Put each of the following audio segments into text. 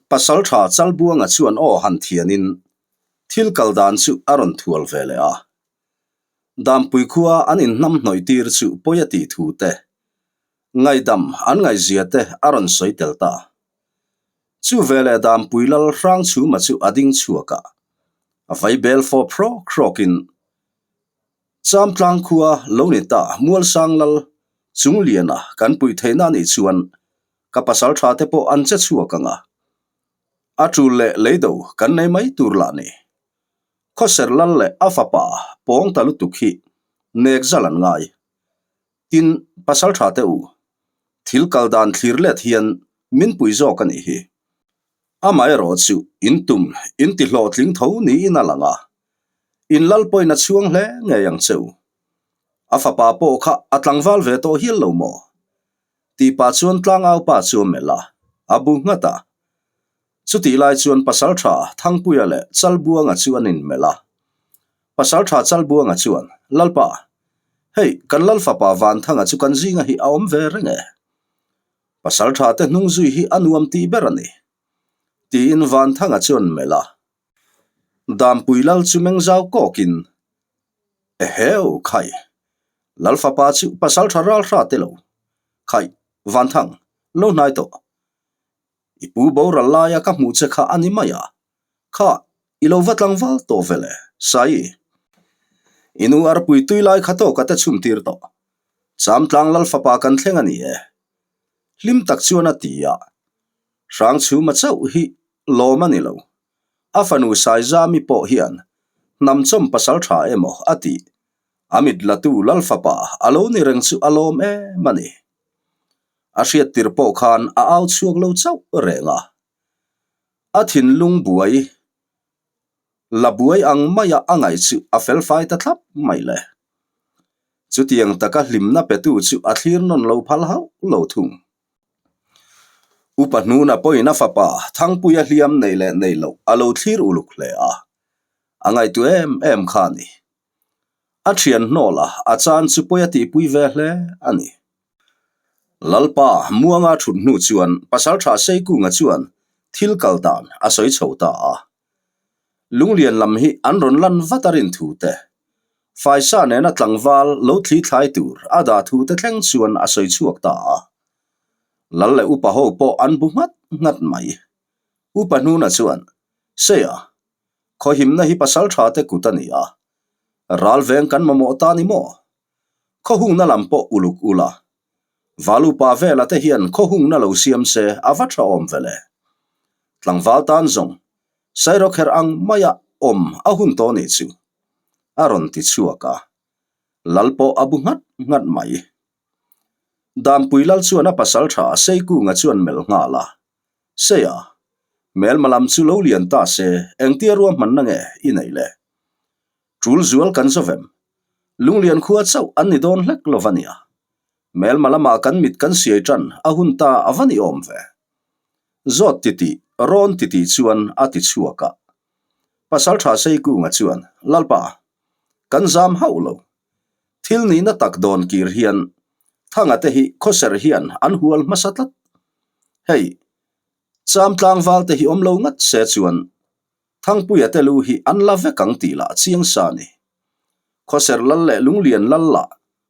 Pasalṭha Chalbuanga chuan aw han thianin thil kal dan chu a rawn thual ve leh a. Dampui khua an inhnam hnawih tir chu pawi a tih thu te, ngaihdam an ngaihzia te a rawn sawi tel ta. Chu veleh Dampui lal Hrangchhuma chu a ding chhuak a, a vaibel fawp hrawk hrawkin Chamtlang khua lo ni ta Mualsang lal Chungliana kan puih theihna a nih chuan ka pasal tha te pawh an che chhuak ang a, a tul leh leido kan nei mai tur lah ni. Khawser lal leh a fapa pawng ta lutuk hi nek zal an ngai. Tin, pasal tha te u, thil kal dan thlir let hian min pui zawk a nih hi. Amaherawh chu in tum in ti hlawhtling tho niin a lang a, in lal pawhin a chhuang hle ngei ang che u. A fapa pawh kha a tlangval ve tawh hial lo maw? Tih pah chuan tlangau pa chu a melh a, a bu nghat a. Chutih lai chuan Pasaltha Thangpuia leh Chalbuanga chu an inmelh a. Pasaltha Chalbuanga chuan, Lalpa, hei kan Lalfapa Vanthanga chu kan zinga hi a awm ve reng e. Pasaltha te hnung zui hi a nuam tih ber a ni. Tiin Vanthanga chuan melh a. Dampui Lal chu meng zau kawkin, Eheu, khai, Lalfapa chu Pasaltha ralhra te lo. Khai, Vanthang, lo hnai tawh. I pu boral laia ka hmuh che kha a ni mai a, kha i lo va tlangval tawh ve le, Sai. I nu arpui tui lai kha tawka te chhum tir tawh. Chamtlang lal fapa kan thleng a ni e. Hlim tak chuan a ti a, Hrangchhuma chauh hi lawm a ni lo. A fanu Saizami pawh hian hnamchawm pasal tha emaw a tih, a mit latu lal fapa a lo ni reng chu a lawm em a ni. A hriat tir pawh khan a au chhuak lo chauh reng a. A thinlung buai la buai ang maia a ngaih chu a felfai ta thlap mai le. Chutiang taka hlimna petu chu a thlir nawn lo phal hauh lo thung. Upa hnuna pawhin a fapa Thangpuia hliam nei leh nei loh a lo thlir uluk hle a, a ngaihtuah em em kha a ni. A thian hnawla a chan chu pawi a tihpui ve hle a ni. Lalpa Muanga thut hnu chuan Pasaltha Seikunga chuan thil kal dan a sawi chho ta a. Lunglian lam hi an rawn lan vat a rin thu te, Faisa nena tlangval lo thli thlai tur a dah thu te thleng chuan a sawi chhuak ta a. Lal leh upa ho pawh an bu nghat nghat mai. Upa Hnuna chuan, Seia, Khawhimna hi pasal tha te kut a ni a, ral veng kan mamawh ta ni maw? Khawhungna lam pawh uluk ula, Valupa vela te hian khawhungna lo siam se a va tha awm ve le. Tlangval tan zawng Sairawkherh ang maia awm a hun tawh nih chu, a rawn ti chhuak a, Lal pawh a bu nghat nghat mai. Dampui Lal chuan a pasal tha Seikunga chuan melh nghal a, Seia, hmelma lam chu lo lian ta se, engtia ruahmanna nge i neih le? Tul zual kan zawvem. Lunglian khua chauh an ni dawn hlek lo va nia. Hmelma lamah kan mit kan siai tan a hun ta a va ni awm ve. Zawt titih, rawn titih chuan a ti chhuak a. Pasaltha Seikunga chuan, Lalpa, kan zam hauh lo. Thil nihna tak dawn kir hian Thanga te hi khawser hian an hual hmasa tlat. Hei, Cham tlangval te hi awm lo ngat se chuan Thangpuia te lu hi an la vek ang tih lah chiang sa a ni. Khawser lal leh Lunglian lal lah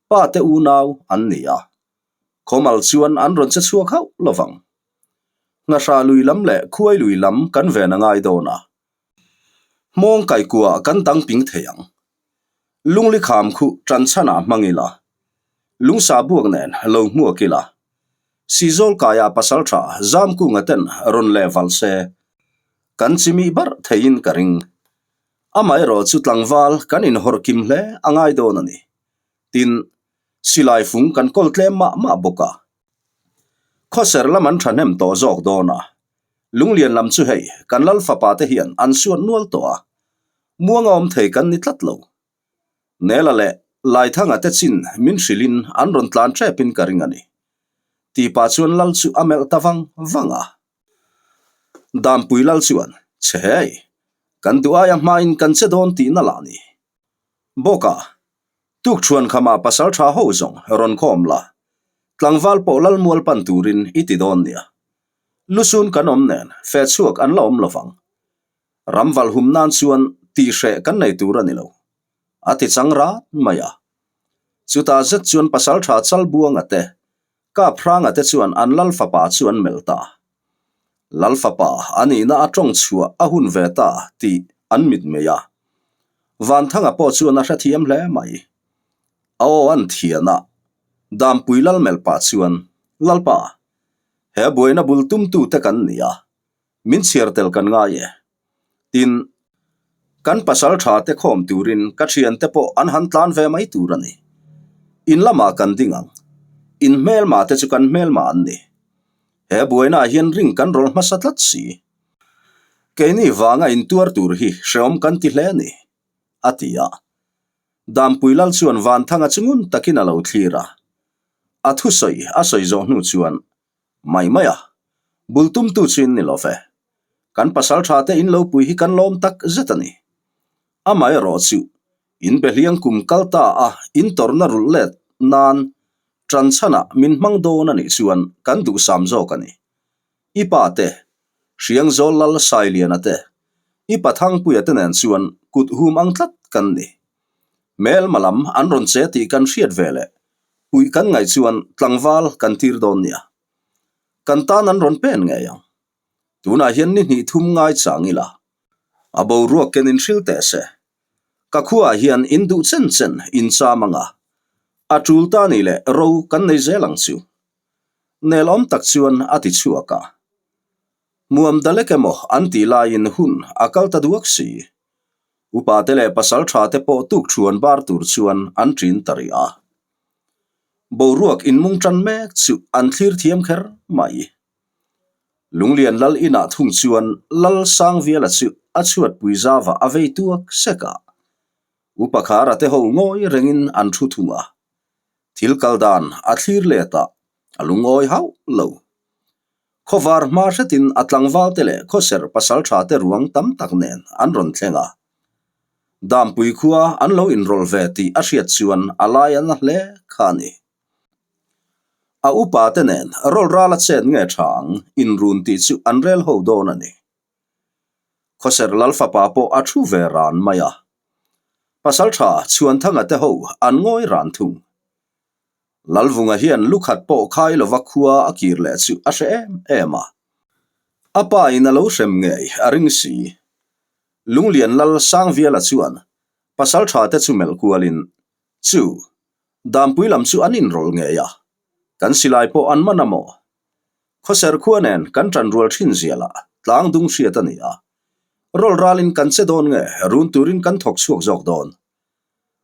pa te unau an ni a. Khawmal chuan an rawn che chhuak hauh lo vang. Hnahra lui lam leh Khuai lui lam kan ven a ngai dawn a. Hmawng kaikua kan dang ping thei ang. Lungli kham khuh tan chhanah hmang ila, lungsa buak nen lo hmuak ila, Sizawl kaia pasal tha Zamkunga ten rawn leh val se, kan chimih barh theiin ka ring. Amaherawh chu tlangval kan inhawrh kim hle a ngai dawn a ni. Tin, silai fung kan kawl tlem mah mah bawk a. Khawser lam an thahnem tawh zawk dawn a, Lunglian lam chu hei kan lal fapa te hian an suat nual tawh a, muanga awm thei kan ni tlat lo. Nela leh Laithanga te chin min hrilhin an rawn tlan tepin ka ring a ni. Tih pah chuan lal chu a melh ta vang vang a. Dampui lal chuan, Che hei, kan duh aia hmain kan che dawn tihna lah ni. Bawka, tukṭhuan khamah pasal ṭha ho zawng rawn khawm la, tlangval pawh lal mual pan turin i ti dawn nia. Lusun kan awm nen fe chhuak an la awm lovang. Ram valhum nan chuan tihhreh kan nei tur a ni lo. A ti chang rat mai a. Chutah zet chuan pasaltha Chalbuanga te, Kaphranga te chuan an Lal fapa chu an melh ta. Lal fapa a nihna a tawng chhuah a hun ve ta tih an mitmei a. Vanthanga pawh chuan a hrethiam hle mai. A aw an thian a, Dampui Lal melh pah chuan, Lalpa, he buaina bul tumtute kan ni a, min chhiar tel kan ngai e. Tin, kan pasal tha te khawm turin ka thiante pawh an han tlan ve mai tur a ni. In lamah kan ding ang. In hmelma te chu kan hmelma an ni. He buainaah hian ring kan rawlh hmasa tlat si. Keini vanga intuar tur hi hreawm kan ti hle a ni, a ti a. Dampui Lal chuan Vanthanga chu ngun takin a lo thlir a. A thusawi a sawi zawh hnu chuan Mai mai a, bul tumtu chu in ni lo ve. Kan pasal tha te in lo pui hi kan lawm tak zet a ni. Amaherawh chu, in behliang kum kal ta a in tawrhna rulh let nan tan chhanah min hmang dawn a nih chuan kan duhsam zawk a ni. I pa te, Hriangzawl Lal Sailiana te, i pa Thangpuia te nen chuan kut hum ang tlat kan ni. Hmelma lam an rawn che tih kan hriat ve leh puih kan ngaih chuan tlangval kan tir dawn nia. Kan tan an rawn pen ngei ang. Tunah hian ni hnih thum ngai chang ila. A boruak ken in hril teh se. Ka khuaah hian in duh chen chen in cham anga. A tul ta ni leh ro kan nei zel ang chu. Nelawm tak chuan a ti chhuak a. Muam dalek emaw an tih laiin hun a kal ta duak si. Upa te leh pasal tha te pawh tuk thuan bar tur chuan an ṭin ta rih a. Boruak inmung ṭan mek chu an thlir thiam kher mai. Lunglian lal inah thung chuan Lal Sangviala chu a chhuatpui zava a vei tuak sek a. Upa Khara te ho ngawi rengin an thu thung a. Thil kal dan a thlir let a, a lungawi hauh lo. Khawvar hma hretin a tlangval te leh khawser pasal tha te ruang tam tak nen an rawn thleng a. Dampui khua an lo inrawlh ve tih a hriat chuan a lai a na hle kha a ni. A upa te nen rawl ral a chet nge tha ang inrun tih chu an rel ho dawn a ni. Khawser lal fapa pawh a thu ve ran mai a. Pasal tha Chhuanthanga te ho an ngawi ran thung. Lalvunga hian lukhat pawh khai lova khua a kir leh chu a hre em em a. A pa in a lo hrem ngei a ring si. Lunglian Lal Sangviala chuan pasal tha te chu melh kualin, Chu, Dampui lam chu an inrawlh ngei a, kan silai pawh an man a maw? Khawser khua nen kan tan rual thin zialah tlang dung hriat a ni a. Rawl ralin kan che dawn nge run turin kan thawk chhuak zawk dawn?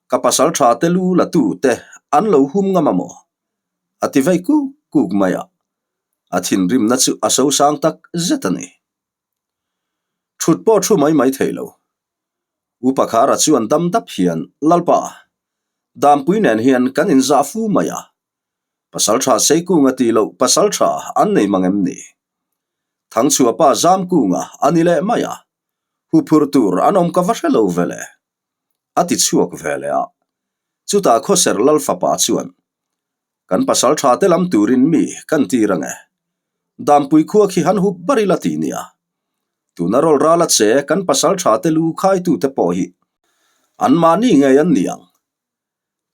Ka pasal tha te lu la tu te an lo hum ngam a maw? A ti vei kuk kuk mai a, a thinrimna chu a sosang tak zet a ni. Thut pawh thu mai mai thei lo. Upa Khara chuan dam dap hian, Lalpa, Dampui nen hian kan inzah fu mai a, pasal tha Seikunga tih loh pasal tha an nei mang em ni? Thangchhuahpa Zamkunga a ni leh mai a, huphurh tur an awm ka va hre lo vele. A ti chhuak ve leh a. Chutah Khawser Lal fapa chuan, Kan pasal tha te lam turin mi kan tir ang e. Dampui khua khi han hup bar ila ti nia. Tuna rawl ral a che kan pasal tha te lu khaitu te pawh hi anmahni ngei an ni ang.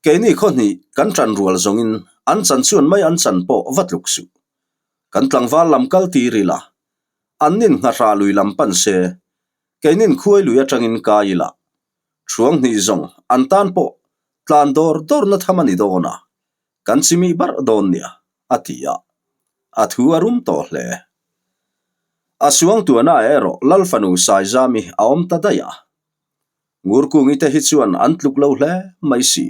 Keini khaw hnih kan tan rual zawngin an chan chuan mai an chan pawh va tluk suh. Kan tlangval lam kal tir ila, an nin nghahrah lui lam pan se Keinin khuai lui atangin kai ila, thuang hnih zawng an tan pawh tlan dawr dawrna tham a ni dawn a, kan chimih barh dawn nia, a ti a. A thu a rum tawh hle. A suangtuahna erawh Lal fanu Saizami a awm ta daih a. Ngurkungi te hi chuan an tluk lo hle mai si.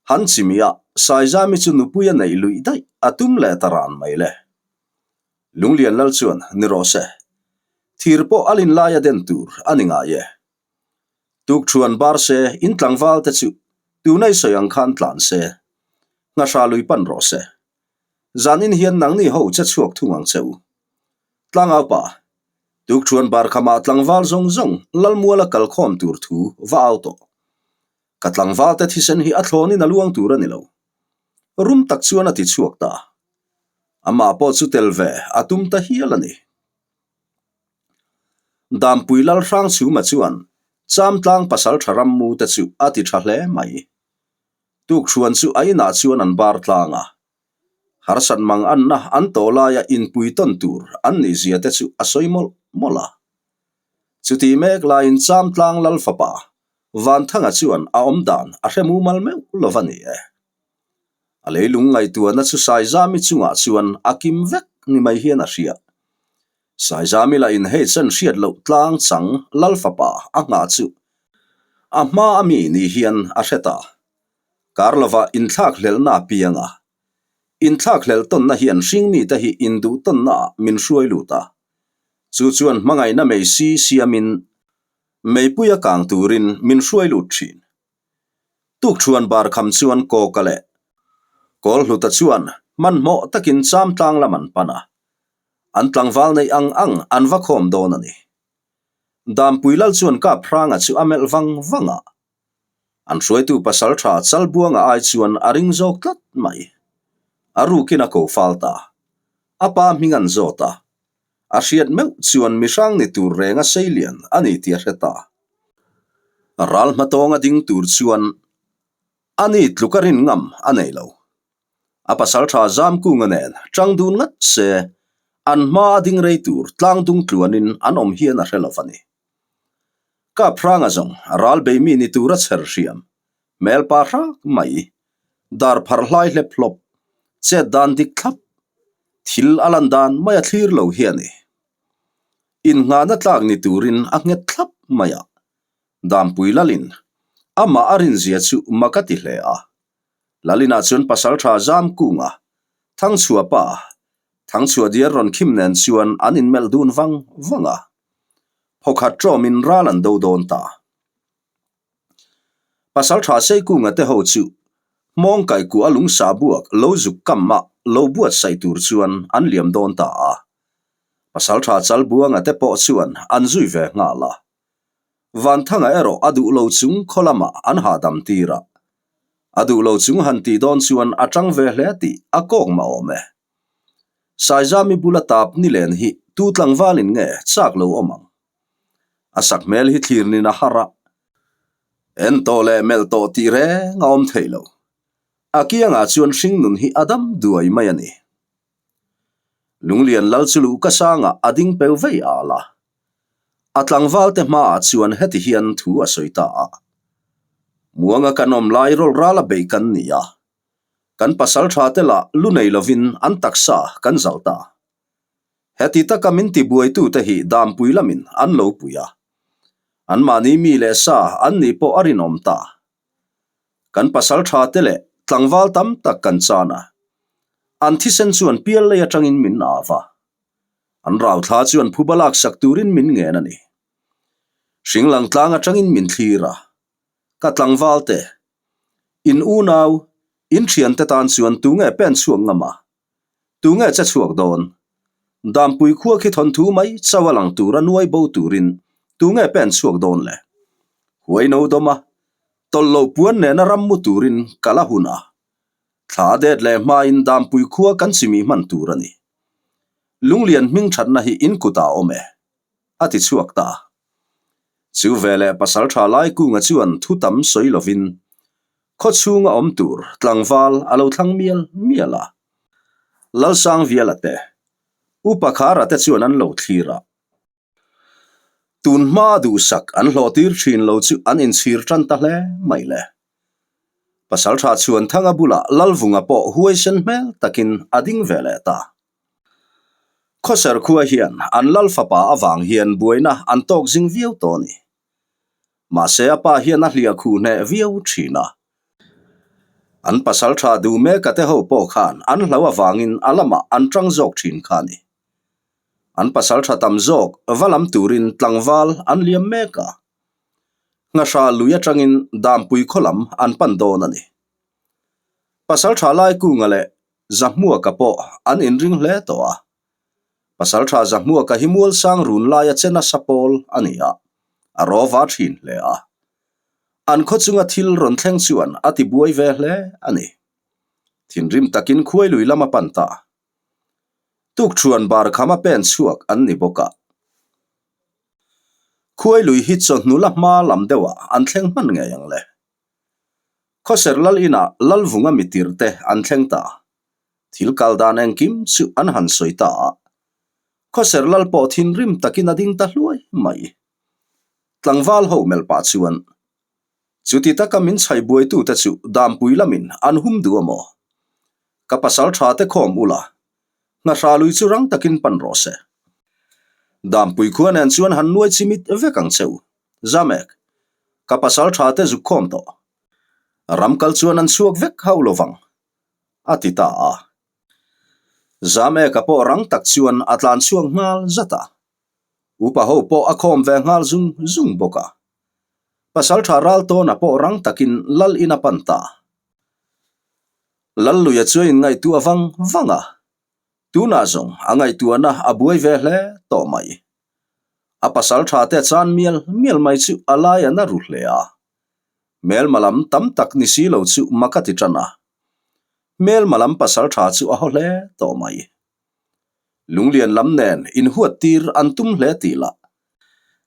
Han chimih a, Saizami chu nupui a neih luih daih a tum leh ta ran mai le. Lunglian lal chuan ni rawh se. Thir pawh a lin laia den tur a ni ngai e. Tukthuan bar se in tlangval te chu tuna i sawi ang khan tlan se. Nghahra lui pan rawh se. Zanin hian nangni ho che chhuak thung ang che u. Tlangau pa, tukthuan bar khamah tlangval zawng zawng Lalmuala kalkhawm tur thu va au tawh. Ka tlangval te thisen hi a thlawnin a luang tur a ni lo. Rum tak chuan a ti chhuak ta. Amah pawh chu tel ve a tum ta hial a ni. Dampui Lal Hrangchhuma chuan Chamtlang pasaltha rammu te chu a ti tha hle mai. Tukhruan chu a inah chuan an bar tlang a. Harsat mang anna an tawh laia inpui tawn tur an nih zia te chu a sawi mawlh mawlh a. Chuti mek laiin Chamtlang Lal fapa Vanthanga chuan a awm dan a hre mumal meuh lo va ni e. A leilung ngaihtuahna chu Saizami chungah chuan a kim vek ni mai hian a hria. Saizami lah in hei chen hriat loh tlang chang Lal fapa a nghah chu a hma a mi ni hian a hre ta. Kar lovah inthlak hlelhna a piang a. Inthlak hlelh tawnna hian hringmite hi induh tawnna ah min hruai lut a. Chu chuan hmangaihna mei si siamin meipuia kang turin min hruai lut thin. Tukṭhuan bar kham chuan Kawka leh Kawlhluta chuan hmanhmawh takin Chamtlang lam an pan a. An tlangval neih ang ang an va khawm dawn a ni. Dampui lal chuan Kaphranga chu a melh vang vang a. An hruaitu pasal tha Chalbuanga ai chuan a ring zawk tlat mai. A rukin a ko fal ta. A pa hming an zawt a. A hriat meuh chuan mihrang ni tur renga seilian a ni tih a hre ta. Ral hmatawnga ding tur chuan a ni tluk a rin ngam a nei lo. A pasal tha Zamkunga nen tang dun ngat se an hma a ding rei tur tlang dung tluanin an awm hian a hre lo a ni. Kaphranga zawng ral bei mi ni tura chher hriam hmelpa hrak mai, dar pharh hlai hlep hlawp, chet dan dik thlap, thil a lan dan mai a thlir lo hi a ni. Innghahna tlak ni turin a nghet thlap mai a, Dampui Lalin amah a rinzia chu mak a ti hle a. Lalinah chuan Pasaltha Zamkunga, Thangchhuah pa, Thangchhuah diar rawn khim nen chuan an inmelh dun vang vang a. Phawkhat ṭawmin ral an do dawn ta. Pasalṭha Seikunga te ho chu hmawng kaihkuah a lungsa buak lo zuk kam a lo buatsaih tur chuan an liam dawn ta a. Pasalṭha Chalbuanga te pawh chuan an zui ve nghal a. Vanthanga erawh a duh lo chung khaw lamah an hahdam tir a. A duh lo chung han tih dawn chuan a ṭang ve hle tih a kawk mah awm e. Saizami bula tap nilen hi tu tlangvalin nge chak lo awm ang? A sak hmel hi thlir nin a har a, en tawh leh melh tawh tih reng a awm thei lo. A kiangah chuan hringnun hi a dam duai mai a ni. Lunglian lal chu luh ka sangah a ding peu vei al a. A tlangval te hmaah chuan heti hian thu a sawi ta a, Muanga kan awm lai rawlh ral a beih kan ni a, kan pasal tha te lah lu nei lovin an taksa kan zalh ta. Heti taka min tibuaitute hi Dampui lamin an lo pui a, anmahni mi leh sa an nih pawh a rinawm ta. Kan pasal tha te leh tlangval tam tak kan chan a, an thisen chuan pial lei atangin min av a, an rauthla chuan phuba laksak turin min ngen a ni. Hringlang tlang atangin min thlir a, ka tlangval te, in unau, in thiante tan chuan tunge pen chhuak ngam a? Tunge che chhuak dawn? Dampui khua khi thawnthu mai chauh a lang tur a nuai bo turin tunge pen chhuak dawn le? Huai no dawm a, tawlh loh puan nena ram mu turin ka la hun a. Thla a det leh hmain Dampui khua kan chimih hman tur a ni. Lunglian hming thatna hi in kutah a awm e. A ti chhuak ta. Chu veleh Pasaltha Laikunga chuan thu tam sawi lovin Khaw chhunga awm tur tlangval a lo thlang mial mial a. Lalsangviala te, Upa Khara te chuan an lo thlir a. Tun hmaa duhsak an hlawhtir thin lo chu an inchhir tan ta hle mai le. Pasaltha Chhuanthanga bulah Lalvunga pawh huaisen hmel takin a ding ve leh ta. Khawser khua hian an Lal fapa avang hian buaina an tawk zing viau tawh a ni. Mahse a pa hian a hliah khuh hneh viau thin a. An pasal tha duh mek a te ho pawh khan an hlo avangin a lamah an tang zawk thin kha a ni. An pasal tha tam zawk va lam turin tlangval an liam mek a. Nghahra lui atangin Dampui khaw lam an pan dawn a ni. Pasal tha Laikunga leh Zahmuaka pawh an inring hle tawh a. Pasalṭha Zahmuaka hi Mualsang run laia che nasa pawl a ni a, a rawva ṭhin hle a. An khaw chunga thil rawn thleng chuan a ti buai ve hle a ni. Thinrim takin khuailui lam a pan ta. Tukṭhuan bar khama pen chhuak an ni bawk a. Khuai lui hi chawhnu la hma lam deuhah an thleng hman ngei ang le. Khawser lal inah Lalvunga mitir te an thleng ta. Thil kal dan engkim chu an han sawi ta a. Khawser lal pawh thinrim takin a ding ta hluai mai. Tlangval ho melh pah chuan, Chuti taka min chhai buaitute chu Dampui lamin an hum duh a maw? Ka pasal tha te khawm ula, hnahra lui chu rang takin pan rawh se. Dampui khua nen chuan han nuai chimit vek ang che u. Zamek, ka pasal tha te zuk khawm tawh. Ram kal chuan an chhuak vek hauh lo vang, a ti ta a. Zameka pawh rang tak chuan a tlan chhuak nghal zat a. Upa ho pawh a khawm ve nghal zung zung bawk a. Pasal tha ral tawna pawh rang takin lal in a pan ta. Lalluia chu a inngaihtuah vang vang a, tunah zawng a ngaihtuahna a buai ve hle tawh mai. A pasal tha te chan mial mial mai chu a lai a na ru hle a. Hmelma lam tam tak ni si lo chu mak a ti tan a. Hmelma lam pasal tha chu a haw hle tawh mai. Lunglian lam nen inhuat tir an tum hle tih lah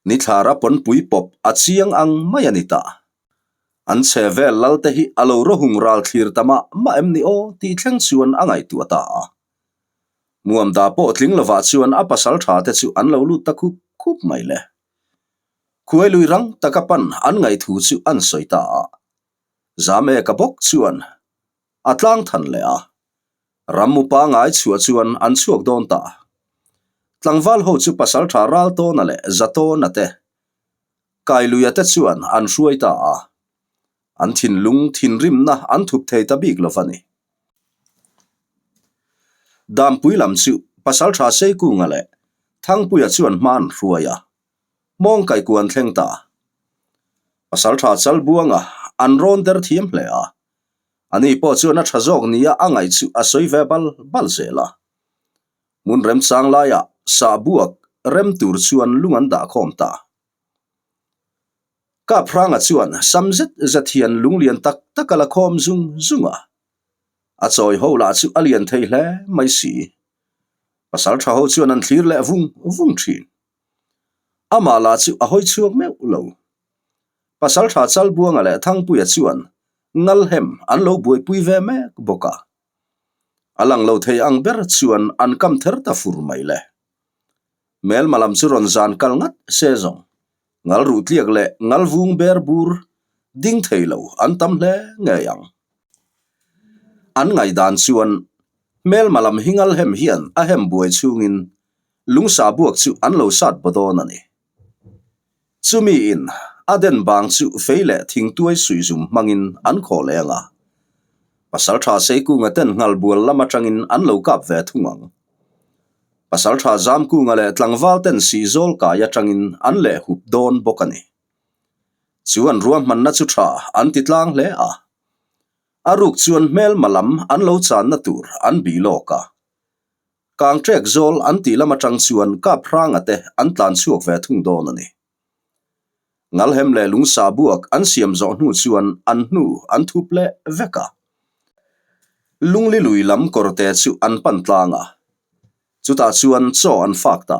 nithlara pawnpui pawp a chiang ang mai a ni ta. An chhe vel lal te hi a lo rawhung ral thlir ta mah mah em ni aw tih thleng chuan a ngaihtuah ta a. Muamda pawh tling lovah chuan a pasal tha te chu an lo lut ta khup khup mai le. Khuai lui rang taka pan an ngaihthu chu an sawi ta a. Zameka bawk chuan a tlang than leh a. Rammu pangai chhuah chuan an chhuak dawn ta. Tlangval ho chu pasaltha Raltawna leh Zatawna te, Kailuia te chuan an hruai ta a. An thinlung thinrimna an thup thei ta bik lo va ni. Dampui lam chu pasaltha Seikunga leh Thangpuia chuan hma an hruai a, mawng kaikuan thleng ta. Pasaltha Chalbuanga an rawn der thiam hle a, Ani pawh chuan a tha zawk nia a ngaih chu a sawi ve bal bal zel a. Hmun remchang laiah sahbuak rem tur chuan lung an dah khawm ta. Kaphranga chuan sam zet zet hian lung lian tak tak a la khawm zung zung a. A chawi ho lah chu a lian thei hle mai si. Pasal tha ho chuan an thlir leh vung vung thin. Amah lah chu a hawi chhuak meuh lo. Pasal tha Chalbuanga leh Thangpuia chuan Ngalhem an lo buaipui ve mek bawk a. A lang lo thei ang ber chuan an kam ther ta fur mai le. Hmelma lam chu rawn zan kal ngat se zawng. Ngal ruh tliak leh ngal vung ber bur ding thei lo an tam hle ngei ang. An ngaihdan chuan hmelma lam hi ngalhem hian a hem buai chhungin lungsa buak chu an lo sat baw dawn a ni. Chumi in a den bang chu fei leh thingtuai suihzum hmangin an khawh leng a. Pasaltha Seikunga ten Nghalbual lam atangin an lo kap ve thung ang. Pasaltha Zamkunga leh tlangval ten Sihzawl kai atangin an leh hup dawn bawk a ni. Chu an ruahmanna chu tha an ti tlang hle a. A ruk chuan hmelma lam an lo channa tur an bih lawk a. Kangtrek zawl an tih lam atang chuan Kaphranga te an tlan chhuak ve thung dawn a ni. Ngalhem leh lungsa buak an siam zawh hnu chuan an hnu an thup leh vek a. Lungli lui lam kawrte chu an pan tlang a, chutah chuan chaw an fak ta.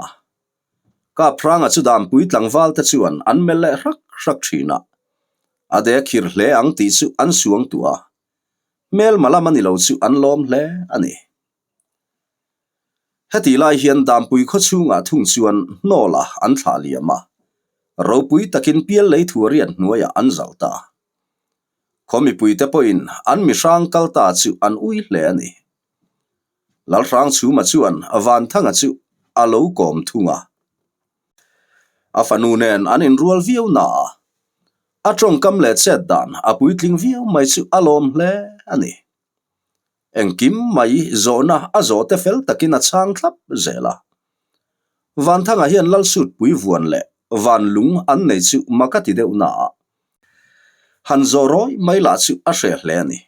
Kaphranga chu Dampui tlangval te chuan an melh leh hrak hrak thin a, a dek khir hle ang tih chu an suang tuah a, hmelma lam a ni lo chu an lawm hle a ni. Heti lai hian Dampui khaw chhungah thung chuan hnawla an thlah liam a, ropui takin pial lei thu a riat hnuaiah an zalh ta. Khaw mipuite pawhin an mihrang kal ta chu an ui hle a ni. Lalhrangchhuma chuan Vanthanga chu a lo kawm thung a. A fanu nen an inrual viau na a, a tawngkam leh chet dan a puitling viau mai chu a lawm hle a ni. Engkim mai zawhna a zawhte fel takin a chhang thlap zel a. Vanthanga hian Lalsutpui vuan leh Vanlung an nei chu mak a ti deuh na a. Han zawh rawi mai lah chu a hreh hle a ni.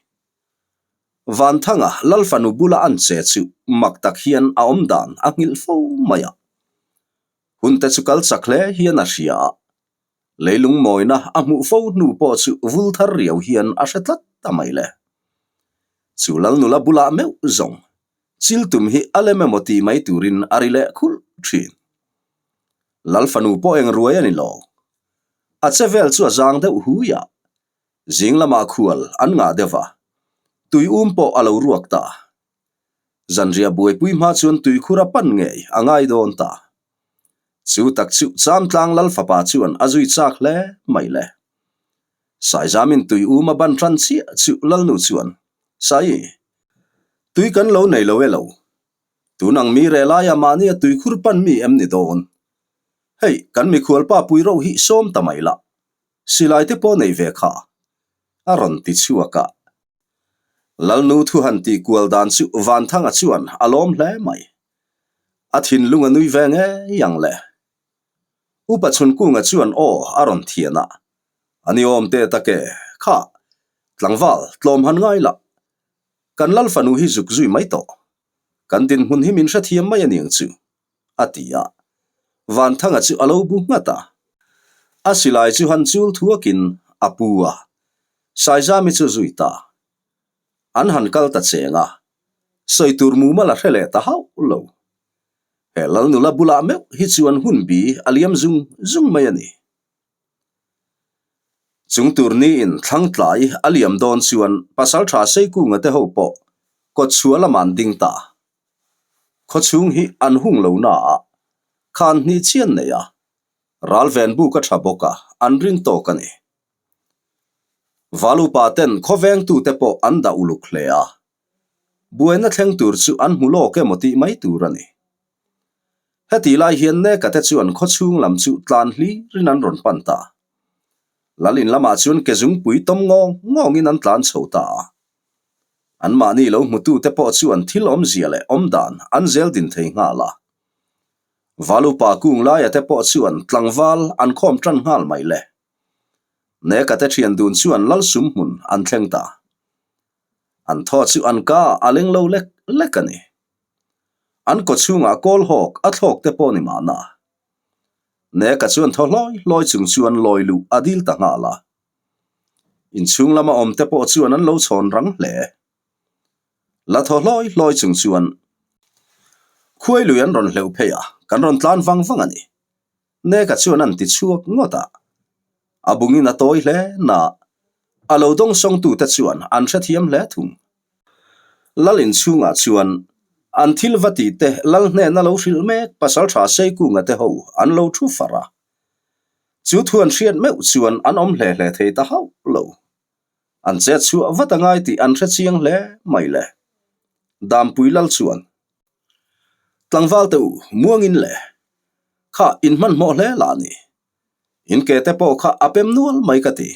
Vanthanga Lalfanu bula an che chu mak tak hian a awm dan a nghilh fo mai a. Hunte chu kal chak hle hian a hria a. Leilung mawina a hmuh fo hnu pawh chu vul thar riau hian a hre tlat ta mai le. Chu Lalnula bulah meuh zawng. Chil tum hi a lem emaw tih mai turin a ri leh khulh thin. Lal fanu pawh eng ruai a ni lo. A che vel chu a zang deuh hui a. Zing lamah khual an ngah deuh a, tui um pawh a lo ruak ta. Zanriah buaipui hma chuan tuikhur a pan ngei a ngai dawn ta. Chu tak chu Chamtlang Lal fapa chuan a zui chak hle mai le. Saizamin tui um a ban tan chiah chu Lalnu chuan, Sai, tui kan lo nei lo e lo. Tun ang mi reh laia mahnia tuikhur pan mi em ni dawn? Hei, kan mikhualpa pui ro hi sawm ta mai lah. Silai te pawh nei ve kha, a rawn ti chhuak a. Lalnu thu han tih kual dan chu Vanthanga chuan a lawm hle mai. A thinlung a nui ve ngei ang le. Upa Chhunkunga chuan aw a rawn thian a, A ni awm teh tak e, kha, tlangval tlawm han ngai lah. Kan Lal fanu hi zuk zui mai tawh. Kan dinhmun hi min hrethiam mai a niang chu. a ti a. Vanthanga chu a lo bu nghat a. A silai chu han chul thuakin a pu a, Saizami chu zui ta. An han kal ta cheng a, sawi tur mumal a hre leh ta hauh lo. He Lalnula bulah meuh hi chuan hun bi a liam zung zung mai a ni. Chung tur niin thlang tlai a liam dawn chuan Pasaltha Seikunga te ho pawh kawtchhuah lamah an ding ta. Khawchhung hi an hung lo na a, khan hnih chian nei a, ral ven buk a tha bawk a, an ring tawk a ni. Valupa ten khawvengtute pawh an dah uluk hle a, buaina thleng tur chu an hmu lawk emaw tih mai tur a ni. Heti lai hian Neka te chuan khawchhung lam chu tlan hlirin an rawn pan ta. Lal in lamah chuan ke zungpui tawm ngawng ngawngin an tlan chho ta a. Anmahni lo hmutute pawh chuan thil awmzia leh awmdan an zel din thei nghal a. Valupa kung laia te pawh chuan tlangval an khawm tan nghal mai le. Neka te thian dun chuan lal sum hmun an thleng ta. An thaw chu an ka a leng lo lek lek a ni. An kaw chhungah kawl hawk a thlawk te pawh ni mahna. Neka chuan thaw hlawi hlawi chung chuan lawi luh a dil ta nghal a. Inchhung lama awm te pawh chuan an lo chhawn rang hle. La thaw hlawi hlawi chung chuan khuai lui an rawn hleuh phei a, kan rawn tlan vang vang a ni. Neka chuan an ti chhuak ngawt a. A bungin a tawi hle na a lo dawngsawngtute chuan an hrethiam hle thung. Lal inchhungah chuan an thil va tih te lal hnena lo hrilh mek pasaltha Seikunga te ho an lo thu far a. Chu thu an hriat meuh chuan an awm hle hle thei ta hauh lo. An chet chhuah vat a ngai tih an hre chiang hle mai le. Dampui lal chuan, Tlangval te u, muangin le. Kha in hmanhmawh hle lah ni. In ke te pawh kha a pem nual mai ka ti.